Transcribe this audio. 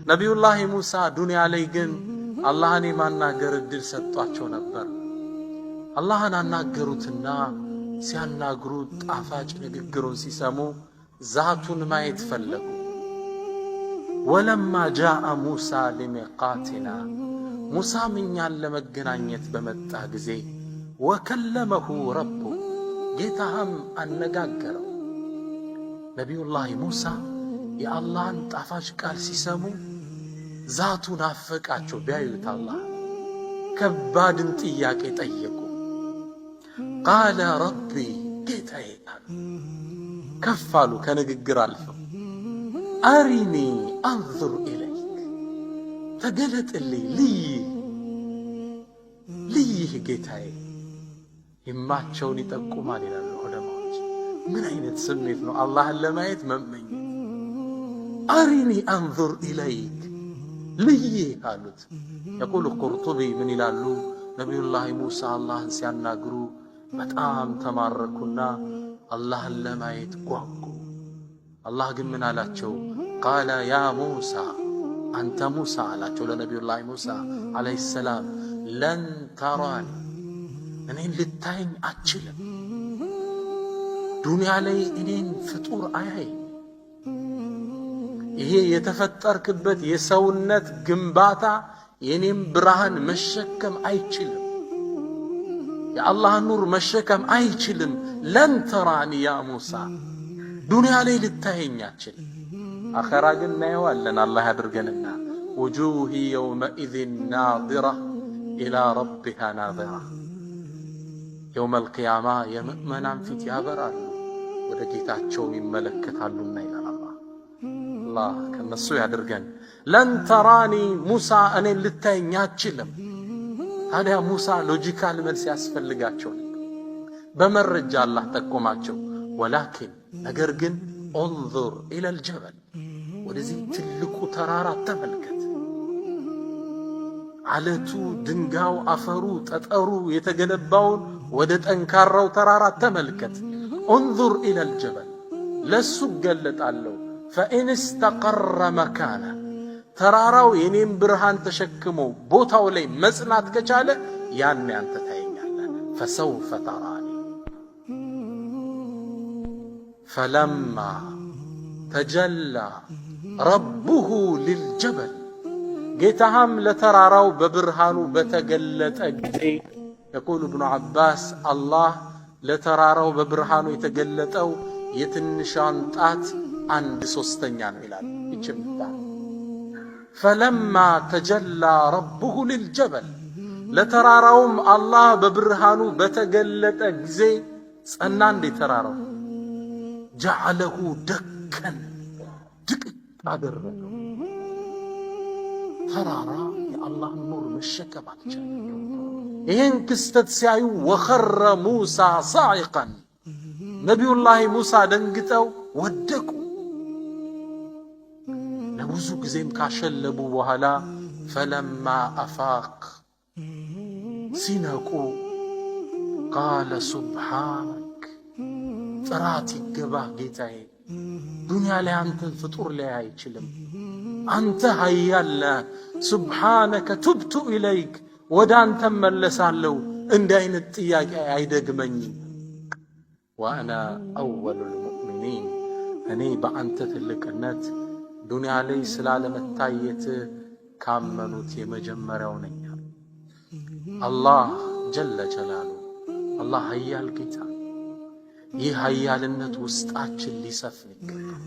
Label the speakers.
Speaker 1: ነቢዩላህ ሙሳ ዱንያ ላይ ግን አላህን የማናገር እድል ሰጥቷቸው ነበር። አላህን አናገሩትና ሲያናግሩት ጣፋጭ ንግግሩን ሲሰሙ ዛቱን ማየት ፈለጉ። ولما جاء موسى لميقاتنا፣ ሙሳም እኛን ለመገናኘት በመጣ ጊዜ፣ وكلمه ربه፣ ጌታህም አነጋገረው። ነቢዩላህ ሙሳ የአላህን ጣፋጭ ቃል ሲሰሙ ዛቱን ናፈቃቸው። ቢያዩት አላህ ከባድን ጥያቄ ጠየቁ። قال رب፣ ጌታዬ አሉ። ከፍ አሉ ከንግግር አልፈው፣ أرني أنظر إليك፣ ተገለጥልኝ፣ ልይ ልይህ ጌታዬ። ሂማቸውን ይጠቁማል ይላሉ ዑለማዎች። ምን አይነት ስሜት ነው አላህን ለማየት መመኘት? أرني أنظر إليك፣ ልይህ አሉት። يقول ቁርጡቢ፣ ምን ይላሉ? ነቢዩላህ ሙሳ አላህን ሲያናግሩ በጣም ተማረኩና አላህን ለማየት ጓጉ። አላህ ግን ምን አላቸው? قال يا موسى፣ አንተ ሙሳ አላቸው ለነቢዩላህ ሙሳ عليه السلام፣ لن تراني፣ እኔን ልታየኝ አትችልም። ዱንያ ላይ እኔን ፍጡር አያይ። ይሄ የተፈጠርክበት የሰውነት ግንባታ የኔም ብርሃን መሸከም አይችልም። የአላህን ኑር መሸከም አይችልም። لن تراني يا موسى፣ ዱንያ ላይ ልታየኝ አትችልም። አኸራ ግን እናየዋለን አላህ ያድርገንና። وجوه يومئذ ناضرة إلى ربها ناظرة። يوم القيامة የምእመናን ፊት ያበራሉ ወደ ጌታቸውም ይመለከታሉና ይላል አላህ። አላህ ከነሱ ያድርገን። لن تراني ሙሳ፣ እኔን ልታየኝ አትችልም። ታዲያ ሙሳ logical መልስ ያስፈልጋቸው ነበር። በመረጃ አላህ ጠቆማቸው። ولكن፣ ነገር ግን፣ انظر إلى الجبل፣ ወደዚህ ትልቁ ተራራ ተመልከት። አለቱ፣ ድንጋዩ፣ አፈሩ፣ ጠጠሩ የተገነባውን ወደ ጠንካራው ተራራ ተመልከት። انظر إلى الجبل፣ ለሱ እገለጣለሁ። فإن استقر مكانه፣ ተራራው የኔም ብርሃን ተሸክሞ ቦታው ላይ መጽናት ከቻለ ያኔ አንተ ታየኛለህ። فسوف تراني። فلما تجلى ربه للجبل፣ ጌታህም ለተራራው በብርሃኑ በተገለጠ ጊዜ፣ يقول እብኑ ዓባስ፣ አላህ ለተራራው በብርሃኑ የተገለጠው የትንሿን ጣት አንድ ሶስተኛ ነው ይላል። ይችምታ فلما تجلى ربه للجبل፣ ለተራራውም አላህ በብርሃኑ በተገለጠ ጊዜ ጸና እንዴ ተራራው? جعله دكا፣ ድቅቅ አደረገው። ተራራ የአላህን ኑር መሸከም አልቻለም። ይህን ክስተት ሲያዩ وخر موسى صعقا፣ ነቢዩላህ ሙሳ ደንግጠው ወደቁ። ለብዙ ጊዜም ካሸለቡ በኋላ فلما أفاق፣ ሲነቁ፣ قال سبحانك፣ ጥራት ይገባህ ጌታዬ፣ ዱንያ ላይ አንተን ፍጡር ላይ አይችልም። አንተ ኃያል ነህ። سبحانك تبت إليك፣ ወደ አንተ መለሳለሁ። እንዲህ አይነት ጥያቄ አይደግመኝም። وأنا أول المؤمنين፣ እኔ በአንተ ትልቅነት ዱንያ ላይ ስላለመታየት ካመኑት የመጀመሪያው ነኝ። አላህ جل جلاله፣ አላህ ኃያል ጌታ። ይህ ኃያልነት ውስጣችን ሊሰፍን ይገባል።